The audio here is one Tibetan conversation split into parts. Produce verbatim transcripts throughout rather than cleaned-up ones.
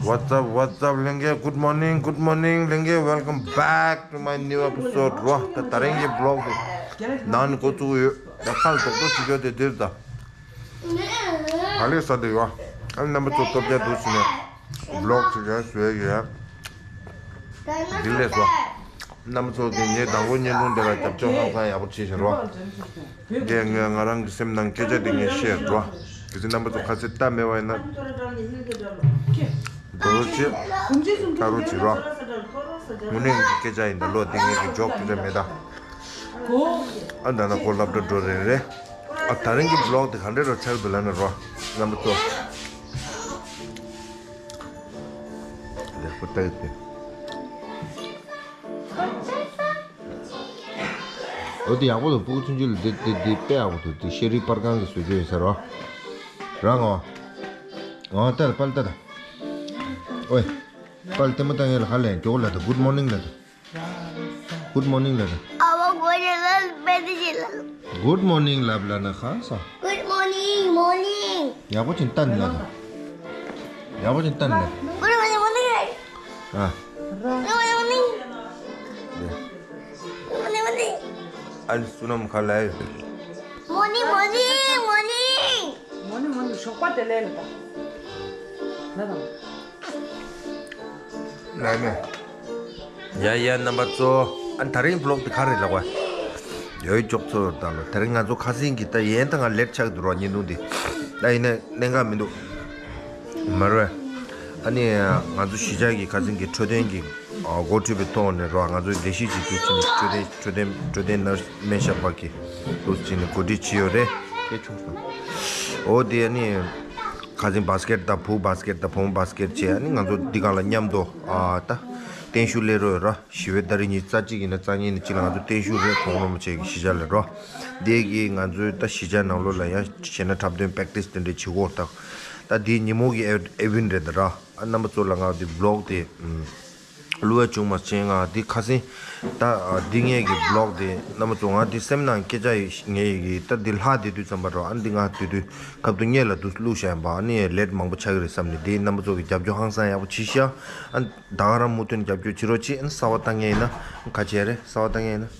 What's up, what's up, ལྷན་རྒྱས། Good morning, good morning, ལྷན་རྒྱས། Welcome back to my new episode རོ། ད་ད་རིང་གི་vlog དེ་ནང་ནས་འགོ་བཙུགས་ཡོད། ད་ཁ་ལ་དོག་དོག་བྱེད་རྒྱུ་དེ་འདིར་ད། ག་ལེ་ས་དེ་ཡོད། ཨ་རྣམ་པ་ཚོ་སྟོབས་རྒྱལ་འདུག་ཟེར་ནས་vlog ཅིག་ཡང་བཟོས་ཡོད། འདི་ལས་སོ། རྣམ་པ་ཚོ་གིས་ངའི་དང་པོ་བརྙན་ཐུང་འདི་ལ་རྒྱབ་སྐྱོར་ཧང་སང་ཡག་པོ་བྱེད་བཞིན་རོ། འདི་ངས་ང་རང་གི་སེམས་ནང་སྐད་ཆ་འདི་ངས་བཤད་འགྲོ། གལ་སྲིད་རྣམ་པ་ཚོ་ཁ་ཚིག་ལྟ་མེད་པ་ཡིན་ན། འགྲོ་རོགས་བྱེད། ལྟ་རོགས་བྱེད་རོ། དངོས་གནས་ཀྱི་སྐད་ཆ་ཡིན་ད་ལོ། འདི་ངས་ཀྱི་ཇོག་སྐད་ཆ་མེད་ད། ཨ་ད་ན་ཁོ་སློབ་གྲྭ་འགྲོ་རེད་རེད། ཨ་ད་རིང་གི་vlog དེ་ག་འདྲ་རོ་ཆགས་འདུག་ལབ་ན་རོ། རྣམ་པ་ཚོ། ལེགས་པོ་ལྟ་གི་དེ། འོ་དེ་ཡག་པོ་འདུག་སྤུ་གུ་ཆུང་ཆུང་ལ་དེ་དེ་དེ་དཔེ་ཡག་པོ་འདུག་དེ་ཤེས་རིག་པར་ཁང་གི་བཟོ་བཅོས་ཡིན་ས་རོ། རང་ངོ་། ངོ་ལྟ་ད་པར་ལྟ་ད། ཨོའི། པར་ལྟད་མོ་ལྟ་ངེས་ལ་ཧ་ལས་མགྱོགས་ལ་ད། Good morning ལ་ད། Good morning ལ་ད། ཨ་བ་གོ་ཡ་ལ་བེ་དེ་ལ། Good morning ལབ་ལ་ན་ཧ་ས། Good morning, morning. ཡག་པོ་ཅིག་ལྟ་ནི་ལ་ད། ཡག་པོ་ཅིག་ལྟ་ནི་ལ། Good morning, morning. ཨ། Good morning, morning. Morning, morning. ཨ་ནི་བསོད་ནམས་ག་ལ་ཡོད། Morning, morning, morning. Morning, morning. ཞོགས་པ་བདེ་ལེགས་ལ་ད། ལ་དང་། ལ་ནས། ཡ་ཡ་རྣམ་པ་ཚོ། ཨ་ད་རིང་vlog དེ་ག་རེ་ལབ་པ། ཡོད་ཅོག་ཚོ་ད་ལོ། ད་རིང་ང་ཚོ་ཁ་སང་གི་ད་ཡན་ད་ང་late ཆགས་འདུག་རོ། བརྙན་ཐུང་དེ་ད་ཡིན་ན་གནད་འགག་མི་འདུག་མ་རེད། ཨ་ནི་ང་ཚོ་གཞིས་ཆགས་ཀྱི་ཁ་སང་གི་འཕྲོད་བསྟེན་གྱི་འགོ་ཁྲིད་པའི་ཐོག་ནས་རོ། ང་ཚོ་ལས་གཞི་ཅིག་བཙུགས་ཕྱིན་ནས་འཕྲོད་བསྟེན་འཕྲོད་བསྟེན་འཕྲོད་བསྟེན་ནར་སི་སྨན་ཞབས་པ་གི་འདུག་ཕྱིན་ནས་གོ་སྒྲིག་བྱས་ཡོད་རེད། དེ་བྱུང་སོང་། འོ་དེ་ཨ་ནི། ཁ་སང་བྷ་སི་ཀེ་ཊི་དང་བུ་བྷ་སི་ཀེ་ཊི་དང་བུ་མོ་བྷ་སི་ཀེ་ཊི་བྱས། ཨ་ནི་ང་ཚོ་འདི་ག་ལ་མཉམ་དུ་ཨ་ད་བརྟན་བཞུགས་སླེབས་རོགས་ར། ཞི་བའི་ཟླ་རེ་ཉི་ཤུ་རྩ་གཅིག་ཡིན་ན་རྩ་གཉིས་ནས་གཅིག་ལ་ང་ཚོ་བརྟན་བཞུགས་རེད། གོང་རོ་མ་བྱས་ཀྱི་གཞིས་ཆགས་ལ་རོ། འདི་གི་ང་ཚོའི་ད་གཞིས་ཆགས་ནང་ལོགས་ལ་ཡང་གཞས་སྣ་འཁྲབ་སྟོན་པེག་ཊི་སི་དེ་འདྲས་བྱེད་དགོས་ད། ད་འདི་ཉིན་མོ་གི་ཨེ་ཨེ་བིན་རེད་ད་ར། ཨ་རྣམ་པ་ཚོ་ལ་ང་འདི་བི་ལོག་དེ་ཨམ། བླུ་བ་བྱུང་མ་ཆེན་ང་འདི་ཁ་སང་ད་འདི་ངེད་ཀྱི་བི་ལོག་དེ་རྣམ་པ་ཚོ་ང་འདི་སེམས་ནང་སྐད་ཆ་ཡི་ངེད་ཀྱི་ད་འདི་ལྷག་བསྡད་དུས་ཙམ་པ་རོ། ཨ་འདི་ང་དུས་དུས་སྐབས་དུ་ངེད་ལ་འདུ་བླུགས་བཞག་ཡིན་པ། ཨ་ནི་ལེ་ཊི་མང་པོ་ཆགས་ཀྱི་རེད་བསམ་ནས། འདི་རྣམ་པ་ཚོ་གི་རྒྱབ་སྐྱོར་ཧང་སང་ཡག་པོ་བྱེད་ཤག་ཨ་ད་ག་རང་མུ་མཐུད་རྒྱབ་སྐྱོར་བྱེད་རོགས་བྱེད། ཨ་ནི་གསར་པ་ལྟ་མཁན་ཡིན་ན་ག་བྱེད་རེད། གསར་པ་ལྟ་མཁན་ཡིན་ན།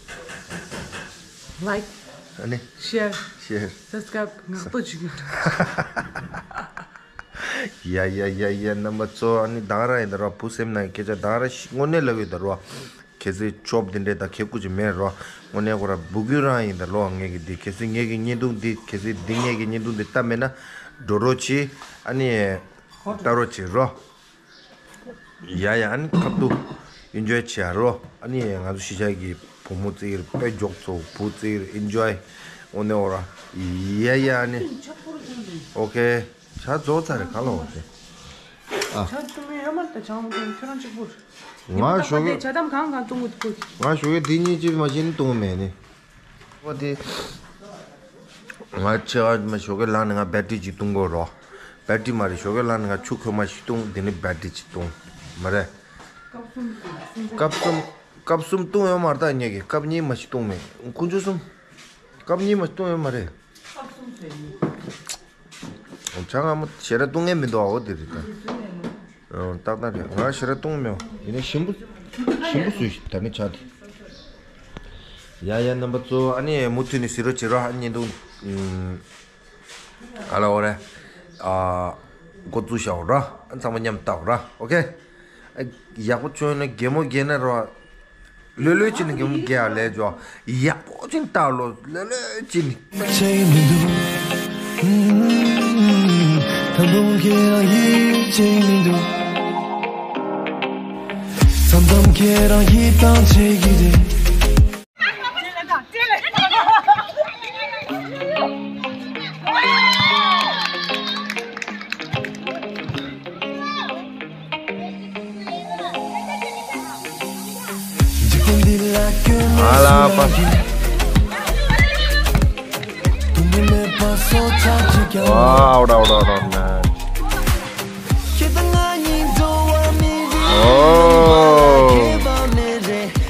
Like, ཨ་ནི་share, share, subscribe ངག་ཏོ་བྱེད་ཀྱི་འདུག་ཡ་ཡ་ཡ་ཡ་རྣམ་པ་ཚོ། ཨ་ནི་ད་ག་རང་ཡིན་ད་རོ། བུ་སེམས་ནང་སྐད་ཆ་ད་ག་རང་ཞིག་དངོས་གནས་ལབ་ཡོད་ད་རོ། གལ་སྲིད་ཆོབ་འདི་འདྲའི་ད་ཁེ་ཁུ་ཅིག་མེད་རོ། དངོས་གནས་ཁོ་ར་བུ་རྒྱུད་རང་ཡིན་ད་ལོ། ངེད་ཀྱི་འདི་གལ་སྲིད་ངེད་ཀྱི་བརྙན་ཐུང་འདི་གལ་སྲིད་འདི་ངེད་ཀྱི་བརྙན་ཐུང་འདི་ལྟ་མེད་ན་འགྲོ་རོགས་བྱེད། ཨ་ནི་ལྟ་རོགས་བྱེད་རོ། ཡ་ཡ། ཨ་ནི་ཁ་ཐུག་ཨིན་ཇོའི་བྱེད་རོ། ཨ་ནི་ང་ཚོ་གཞིས་ཆགས་ཀྱི་བུ་མོ་བརྩེགས་རེད། དཔེ་མགྱོགས་ཚོ་བུ་བརྩེགས་རེད། ཨིན་ཇོའི་དངོས་གནས་ཁོ་ར། ཡ་ཡ། ཨ་ནི་ཨོ་ཁེ། ཇ་རྫོགས་ཚར་རེད། ག་ལ་འོ་དེ། ཨ། ཇ་བཏུང་མི་ཡོད་མ་རེད། ད་ཇ་མི་བཏུང་ཁྱོད་རང་གཅིག་པུ་རེད། ང་ཞོགས་ཀས་ཇ་དམ་གང་གང་བཏུང་གི་འདུག་ང་ཞོགས་ཀས་དེ་གཉིས་ཅིག་མ་བྱིན་བཏུང་མེད་ནི། འོ་དེ། ང་ཆེ་བ་མ་ཞོགས་ཀས་ལངས་ནས་ང་བེ་ཊི་རི་ཅིག་བཏུང་དགོས་རོ། བེ་ཊི་རི་མ་རེད། ཞོགས་ཀས་ལངས་ནས་ང་ཆུ་ཁོལ་མ་ཞིག་བཏུང་། དེ་ནི་བེ་ཊི་རི་ཅིག་བཏུང་། མ་རེད། ཀབ་གསུམ་བཏུང་། ཀབ་གསུམ། ཀབ་གསུམ་བཏུང་ཡོད་མ་རེད། ད་ངེད་ཀྱིས་ཀབ་གཉིས་མ་ཞིག་བཏུང་མེད། ཁུ་ཆུ་གསུམ། ཀབ་གཉིས་མ་ཞིག་བཏུང་ཡོད་མ་རེད། ཇ་སྔ་མོ་ཞེ་དྲག་བཏུང་མཁན་མི་འདུག་འོ་དེ་རེད་ད། ཨང་། ཏག་ཏག་རེད། ང་ཞེ་དྲག་བཏུང་མེད། ཡིན་ན་ཞིམ་པོ་ཞིམ་པོ་བཟོས་ཤིག་ད་ནི་ཇ་དེ། ཡ་ཡ་རྣམ་པ་ཚོ། ཨ་ནི་མུ་མཐུད་ནས་གཟིགས་རོགས་བྱེད་རོགས། ཨ་ནི་འདུག་ཨ་ལ་འོ་རེད། ཨ། འགོ་བཙུགས་བཞག་འོ་ར། ཨ་ཚང་མ་མཉམ་ལྟ་འོ་ར། ཨོ་ཁེ། ཡག་པོ་བྱུང་ན་གད་མོ་བགད་ན་རོ། ལྷོད་ལྷོད་བྱས་ནས་གད་མོ་བགད་ཨ་ལས་ཇོ། ཡག་པོ་ཅིག་ལྟ་ལོ། ལྷོད་ལྷོད་བྱས་ནས། བྱེད་མི་འདུག་ད་དུང་ཁྱེད་རང་ཡིད་ཆེས་མི་འདུག་མཚམས་མཚམས་ཁྱེད་རང་ཡིད་ཐང་ཆད་ཀྱི་རེད། ཨ་ལ་པ། Wow, wow, wow, wow, man. Oh,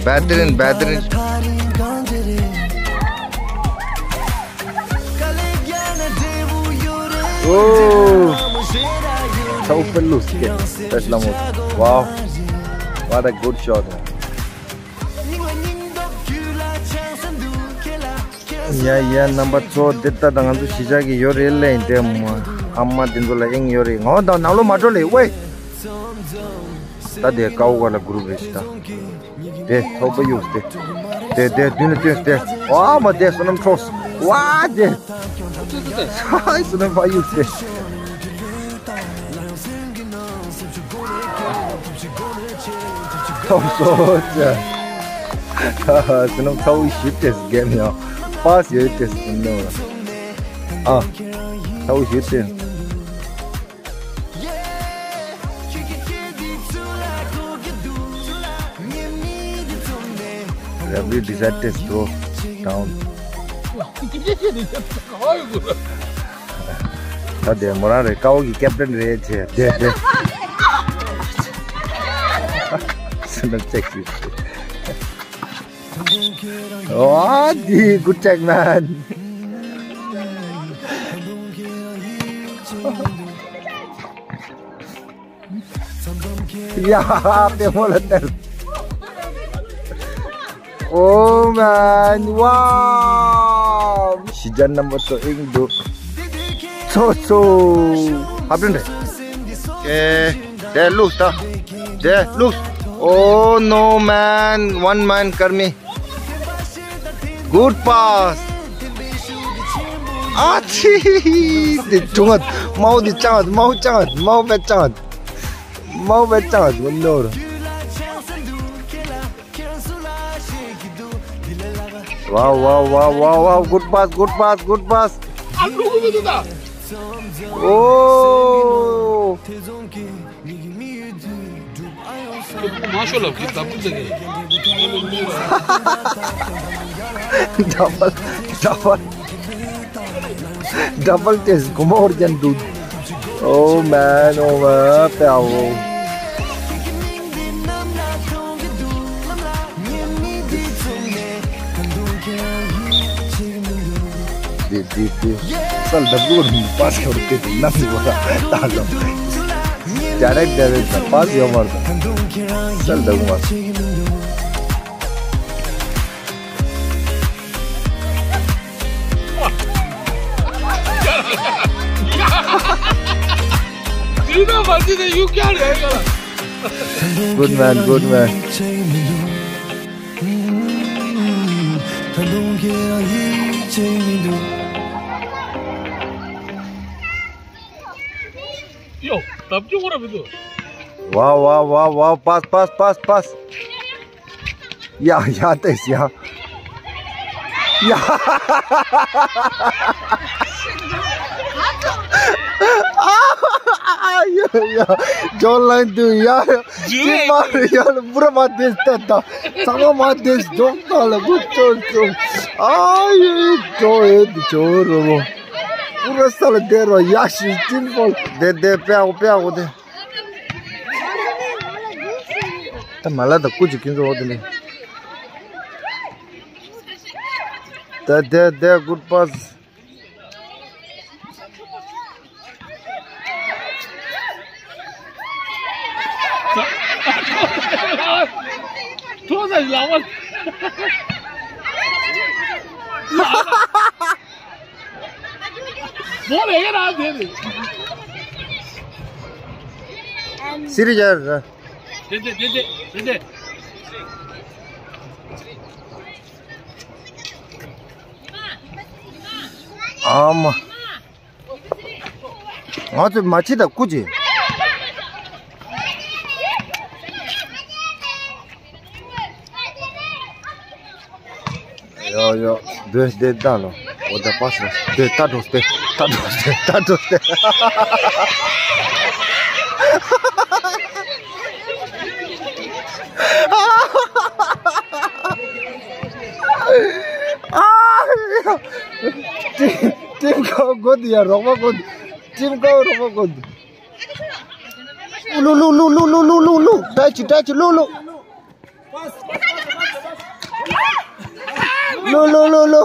better and better. Oh, so open loose kick. That's Lamos. Wow. What a good shot. ཡ་ཡ། རྣམ་པ་ཚོ། འདི་ལྟ་དང་ང་ཚོ་གཞིས་ཆགས་ཀྱི་ཡོད་རེད་ལེ། འདི་མ་ཨ་མ་འདི་ཚོ་ལ་ཨིན་ཡོད་རེད། ངོ་དང་ནང་ལོ་མ་འགྲོ་ལེ་ཝེ། ད་དེ་ཀའོ་ག་ལ་གུ་རུབ་རེད་ཤི་ད། དེ་ཐོག་པ་གཡུགས་ཏེ། དེ་དེ་མདུན་ལ་བསྟན་ཏེ། ཝ་མ་དེ་བསོད་ནམས་འཕྲོགས། ཝ་དེ། ཧའི་བསོད་ནམས་ཕར་གཡུགས་ཏེ། ཐོབ་སོ་ཅེ། བསོད་ནམས་ཚ་བོ་ཞིག་ཏེ་གེམ་ཡང་པཱས་ཡོད་ཏེ་ནོ། ཨ། ཚ་བོ་ཞིག་ཏེ། Every disaster throw down. ད་དེ་མོ་རང་རེད། ཀའོ་གི་ཀེབ་ཏན་རེད་ཅེ། དེ་དེ། སུ་ན་ཅེག་ཞིག་ཨོ་དེ་good check man. ཡ། པད་མོ་ལ་སྟེར། Oh man, wow. གཞིས་ཆགས་རྣམ་པ་ཚོ་ཨིན་འདུག་ཚོ་ཚོ། ཧབ་ཏན་རེད། ཨེ། དེ་ལུགས་ད། དེ་ལུགས། Oh no man, one man ཀར་མི། Good pass. ཨ་ཙི། དེ་ཆུང་ང་། མའོ་དེ་ཅང་། མའོ་ཅང་། མའོ་བེ་ཅང་། མའོ་བེ་ཅང་། ནོ། Wow, wow, wow, wow, wow. Good pass, good pass, good pass. Oh. Double, double, double test. Come on, can do. Oh man, oh man, bravo. དེ་དེ་དེ། སལ་ད་བུར་པཱས་ཡོད་དེ་ནམ་ཡོད་ད་ལོ། ཌའི་རེག་ཌའི་རེག་ད་པཱས་ཡོད་མར་ད། སལ་ད་བུར། Good man, good man. Yo, tab jo kora bidu. Wow, wow, wow, wow, pass, pass, pass, pass. ཡ་ཡ་ཏེས་ཡ། ཡ། ཡ་ཡ། ཇོ་ལན་དུ་ཡ། ཅི་མ་རེད་ཡ་ལ་པུ་ར་མ་དེས་ཏ་ཏ། ཚང་མ་མ་དེས་ཇོག་ཏ་ལ་བུ་ཅོ་ཅོ། ཨ་ཡོ་ཡོ་ཇོ་ཨེ་དུ་ཇོ་རོ་བོ། པུ་ར་ས་ལ་དེ་རོ་ཡ་ཤི་ཅིན་པོ་དེ་དེ་པེ་ཨོ་པེ་ཨོ་དེ། ད་མ་ལ་ད་ཀུ་ཅི་ཀིན་ཙོ་འོ་དེ་ནི། དེ་དེ་དེ་good pass. ཐོག་ས་ལ་བ། ལ་བ། མོ་ལས་ཀ་རང་དེ་རེད། སི་རི་ཡར། དེ་དེ་དེ་དེ་དེ་དེ། ཨ་མ། ང་ཚོས་མ་ཕྱི་དང་སྐུ་མཁྱེན། ཡོ་ཡོ། འདོད་འདོད་ད་ལོ། འོ་ད་པ་སོ། འདོད་ད་འགྲོ་སྟེ། ད་འགྲོ་སྟེ། ད་འགྲོ་སྟེ། ཨ། ཏིམ་ཁའོ་དགོས་འདུག་ཡ། རོགས་པ་དགོས་འདུག་ཏིམ་ཁའོ་རོགས་པ་དགོས་འདུག་ལུ་ལུ། ཏའི་ཅི་ཏའི་ཅི། ལུ་ལུ། ལུ་ལུ་ལུ་ལུ།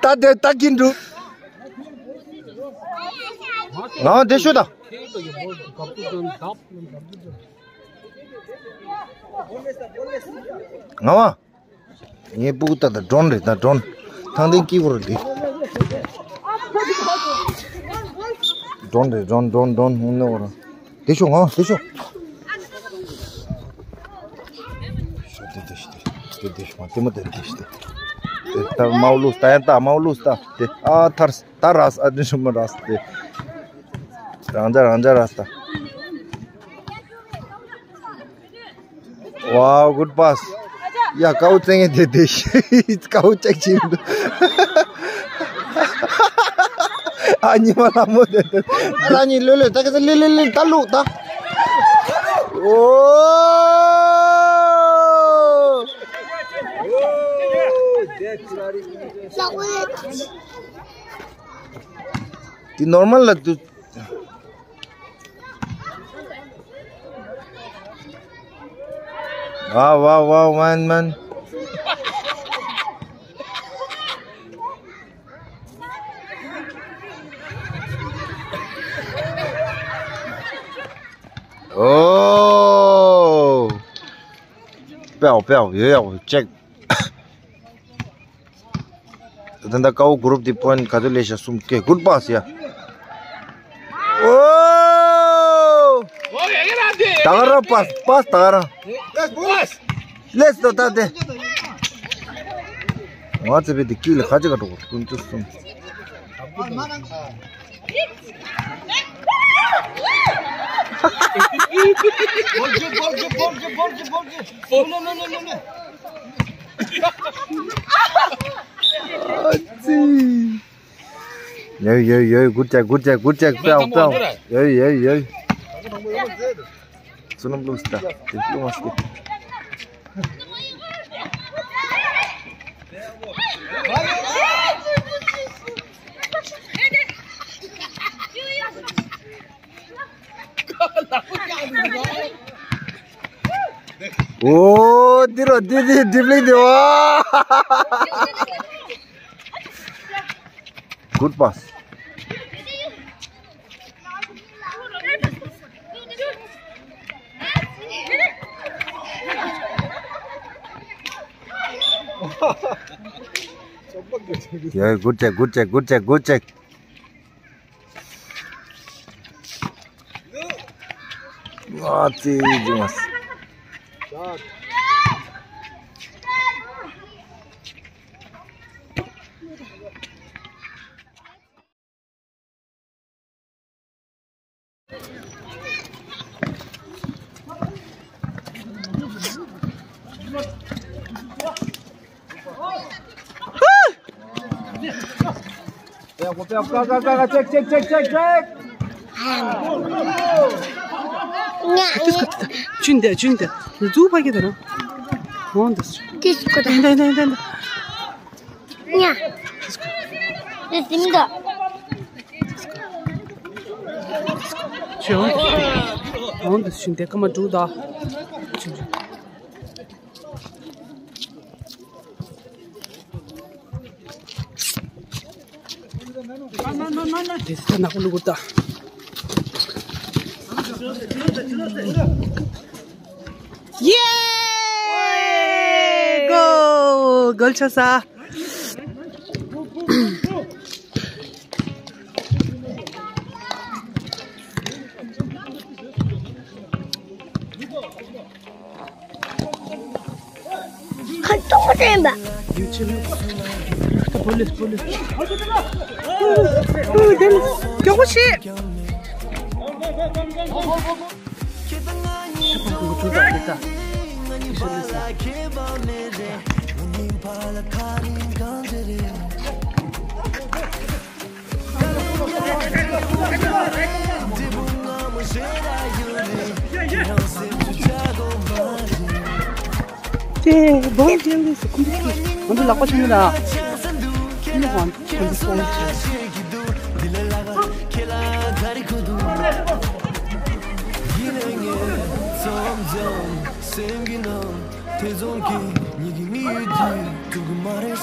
ད་དེ་ད་གིན་འགྲོ། ང་དེ་ཤོད་ད། ང་བ། ངའི་སྤུ་གུ་ད་ད་ཌོན་རེད་ད་ཌོན། ཐང་ཐིང་སྐྱིད་པོ་རེད་འདི། ཌོན་རེད་ཌོན་ཌོན་ཌོན་ཧུང་ནོ་ར། དེ་ཤོག་ང་དེ་ཤོག་ཤོག་དེ་དེ་ཤི་དེ་དེ་དེ་ཤི་མ་དེ་མོ་དེ་དེ་ཤི་དེ། དེ་ད་མའུ་ལུས་ད་ཡང་ད་མའུ་ལུས་ད་དེ་ཨ་ཐར་ད་རས་ཨ་དེ་ཤི་མ་རས་དེ། རང་ཇ་རང་ཇ་རས་ད། Wow, good pass. ཡ་ཀའུ་ཙེང་ངེ་དེ་དེ་ཤི་ཀའུ་ཅེག་ཅིག་འདུག་ཨ་ཉི་མ་ལ་མོ་དེ་དེ་ཨ་ལ་ཉི་ལོ་ལོ་ད་ག་ལི་ལི་ལི་ད་ལུག་ད། ཨོ། དེ་ནོར་མལ་ལ་དུ། Wow, wow, wow, man, man. Oh. པའོ་པའོ་ཡོ་ཡོ་ཅེག་ད་ལྟ་ཀའོ་གུ་རུབ་དེ་པོ་ཡིན་ག་ཚོད་ལས་ཤ་གསུམ་ཀེ་གུད་པཱས་ཡ། ཨོ། ད་ག་རང་པཱས་པཱས་ད་ག་རང་། ལེས་ཏོ་ད་དེ། ང་ཚེ་བེ་དེ་ཀི་ལ་ཁ་ཅིག་ག་འགྲོ་གོ་ཀུན་ཏུ་གསུམ། ཡོ་ཡོ་ཡོ། གུད་ཅེག་གུད་ཅེག་གུད་ཅེག་པའོ་པའོ། ཡོ་ཡོ་ཡོ། སུ་ནམ་ལུགས་ད་དེ་ལུགས་མ་སྐྱེ། ཨོ། འདི་རོ་འདི་འདི་འདི་བླིང་འདི་བ། Good pass. Yeah, good check, good check, good check, good check. ང་ཚོས་འབྱུང་བ། ཆུན་དེ་ཆུན་དེ་རྫུ་ཕ་གི་དེ་ར་འོང་དུ་ཏིས་ཀོ་ད་འདི་འདི་འདི་འདི། ཉ། དེ་ཟིན་དོ། ཆུན། འོང་དུ་ཆུན་དེ་ཀ་མ་འགྲུ་ད། ཆུན་ཆུན། དེ་ཚོ་ནག་པོ་ལུ་གུ་ད། ཡེ། གོལ། གོལ་ཆགས་ས། ཁ་ཏོག་དྲན་པ། ཡུ་ཆི་ལུ། ད་པོ་ལིས་པོ་ལིས། ཨུ་ཨུ་དེ་ལ་མགྱོགས་པོ་བྱེད། ཏེ་བོང་ཅན་ལས་སུ་ཁུམ་ཁུམ། ང་ཚོ་ལག་པ་ཆུང་ངུ་ལ། ཁུམ་ཁུམ་ཁུམ་ཁུམ།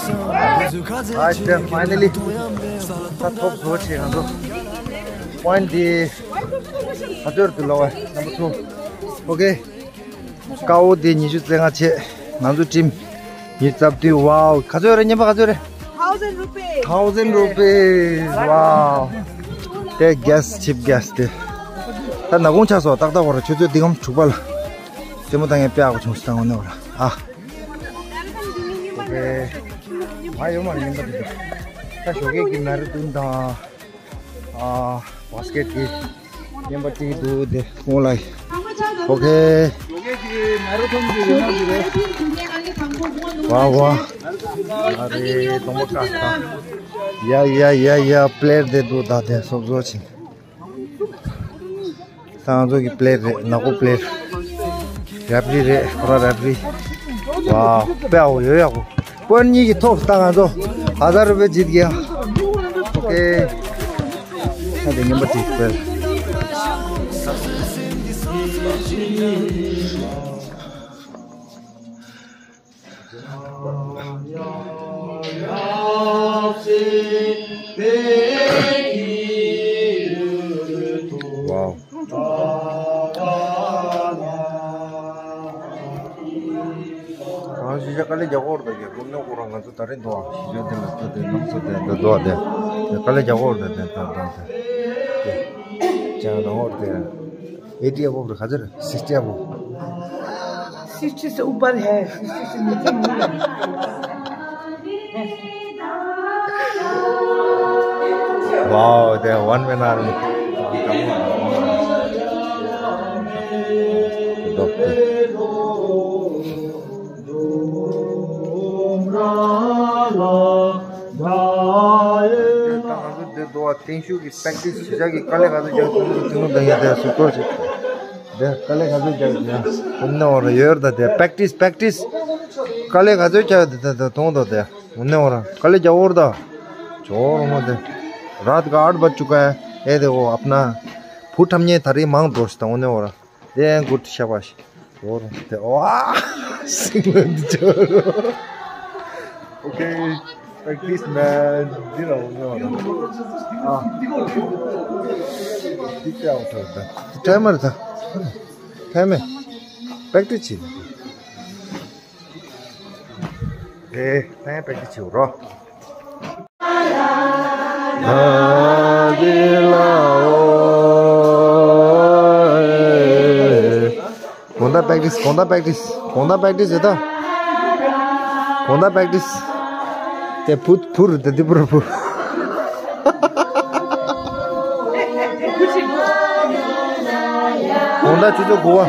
Alright, then finally, ད་ཐོབ་བཟོ་བྱས་ང་ཚོ། Point འདི་ག་ཚོད་རེད་འདུག་ལབ་པ། Number two. Okay. དཀར་པོ་དེ་ཉི་ཤུ་རྩ་ལྔ་བྱས། ང་ཚོ་ཊིམ་ཉི་ཤུ་རྩ་བདུན། Wow. ག་ཚོད་རེད། སྙན་པ་ག་ཚོད་རེད། Thousand rupees. Thousand rupees. Wow. དེ་gas, cheap gas དེ། ད་ནག་ཁུང་ཆགས་སོང་། ཏག་ཏག་བར་ཆུ་ཚོད་འདི་གམ་དྲུག་པ་ལ། རྩེད་མོ་བཏང་ཡས་དཔེ་ཡག་པོ་བྱུང་སོང་། ད་དངོས་གནས་བར། ཨ། Okay. ཨ་ཡོད་མ་རེད། སྙན་པ་དེ། ད་ཞོགས་ཀས་ཀྱི་མེ་ར་ཐོན་དང་། ཨ། བྷ་སི་ཀེ་ཊི་གི་སྙན་པ་ཅིག་འདུག་དེ་སྔོན་ལ། Okay. ཝ་ཝ། ཨ་རེ་གདོང་པ་དཀར་དང་། ཡ་ཡ་ཡ་ཡ། པི་ལེ་ཊི་དེ་འདུག་ད་དེ་སོབ་སོབ་ཕྱིན། ད་ང་ཚོ་གི་པི་ལེ་ཊི་རེད། ནག་པོ་པི་ལེ་ཊི། རེ་ཕ་རི་རེད། ཁོ་རང་རེ་ཕ་རི། ཝའོ། དཔེ་ཡག་པོ་ཡོད། ཡག་པོ། པོན་གཉིས་ཀྱི་ཐོབ་ད་ང་ཚོ། ཧ་ཟར་རུ་པེ་ཇིད་གི་ཡ། Okay. ད་དེ་ཉིན་པ་ཅིག་སྤེལ། Wow. གང་ཞིག་དཀའ་ལས་རྒྱག་གོ་ར་ད་གི་ཀུན་ནོ་ཁོ་རང་ང་ཚོ་ད་རེས་འདུག་ཨ། ཞི་ཅོ་དེ་ལ་ཚོ་དེ་ནམ་ཚོ་དེ་འདུག་འདུག་ཨ། དེ་དཀའ་ལས་རྒྱག་གོ་ར་ད་དེ་ད་ད་དེ་ཅང་ནང་འོར་དེ་ཨེ་ཊི་ཨ་བོ་ར་ག་ཚོད་རེད། སིག་སི་ཨ་བོ། सिक्सटी से ऊपर है, सिक्सटी से नीचे नहीं है। Wow, they are one man army. བརྟན་བཞུགས་ཀྱི་པེག་ཊི་སི་བྱེད་བྱ་གི་དཀའ་ལས་ག་ཚོད་རྒྱག་ཐུབ་ཐུབ་ཐུབ་དང་ཡ་དེ་སུ་ཁོ་ཞིག་དེ་དཀའ་ལས་ག་ཚོད་རྒྱག་ཡ་ཁོམ་ནས་འོ་ར་ཡོད་ར་ད་དེ་པེག་ཊི་སི་པེག་ཊི་སི་དཀའ་ལས་ག་ཚོད་རྒྱག་དེ་དེ་དེ་མཐོང་དོ་དེ་འོ་ནས་འོ་ར་དཀའ་ལས་རྒྱག་འོ་ར་ད་ཇོ་རོ་མོ་དེ་རཱད་ག་ཨཱཊ་བཇ་ཅུ་ཀ་ཧེ། དེ་འོ་ཨབ་ན་བུ་ཁྲམ་ཉེ་ད་རེས་མང་འགྲོ་ཞིག་ད་འོ་ནས་འོ་ར། Damn good, ཤ་བ་ཤ། འོ་ར་དེ་ཨོ་ཨ་སིང་ལ་འདི་ཆོ་རོ། Okay, practice man. འདི་ར་འོ་ནོ་ར་ཨ། འདི་ཀྱ་འོ་ཐོ་ད་ཐའི་མར་ད་ཐའི་མེ་པེག་ཊི་སི་བྱེད། རེད། ད་ཡང་པེག་ཊི་སི་བྱེད་རོ། དགོང་དག་པེག་ཊི་སི། དགོང་དག་པེག་ཊི་སི། དགོང་དག་པེག་ཊི་སི་ཡོད་ད། དགོང་དག་པེག་ཊི་སི། དེ་བུ་བུ་རུ་དེ་དེ་བུ་རུ་བུ། དགོང་དག་ཆུ་ཚོད་དགུ་པ།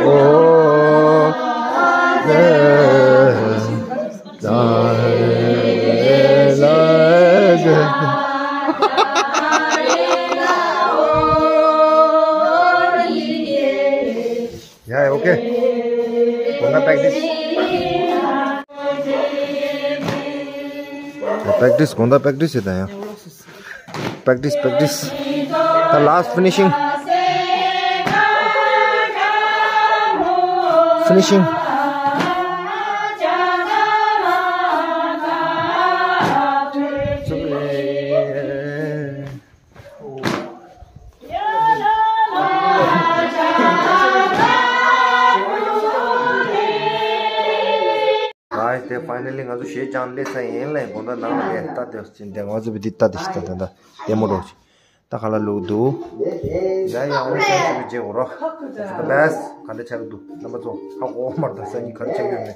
ཨོ། ཨེ། ཡ་ཡ། Okay. དགོང་དག་པེག་ཊི་སི། པེག་ཊི་སི། དགོང་དག་པེག་ཊི་སི་ཡོད་ད་ཡ། པེག་ཊི་སི་པེག་ཊི་སི། The last finishing. Finishing. Guys, དེ་finally ང་ཚོ་གཞས་སྦྱངས་སླེབས་ཚར་ཡིན་ལེ། དགོང་དག་ནང་ལ་ལས་ལྟ་དེ་ཅིན་དེ་ང་ཚོ་བི་དེ་ལྟ་དེ་ཤི་ད་དེ་འདྲ་ལྟད་མོ་རོགས་ཅིག་ད་ག་ལ་ལུག་འདུག་ཡ་ཡ། འོ་ཚང་ཆུ་བི་རྗེ་འོ་རོ། The best. ག་འདྲ་ཆགས་འདུག་རྣམ་པ་ཚོ། ཧ་གོ་མར་ད་སང་ཉིན་ག་རེ་ཆགས་ཡོད་མེད།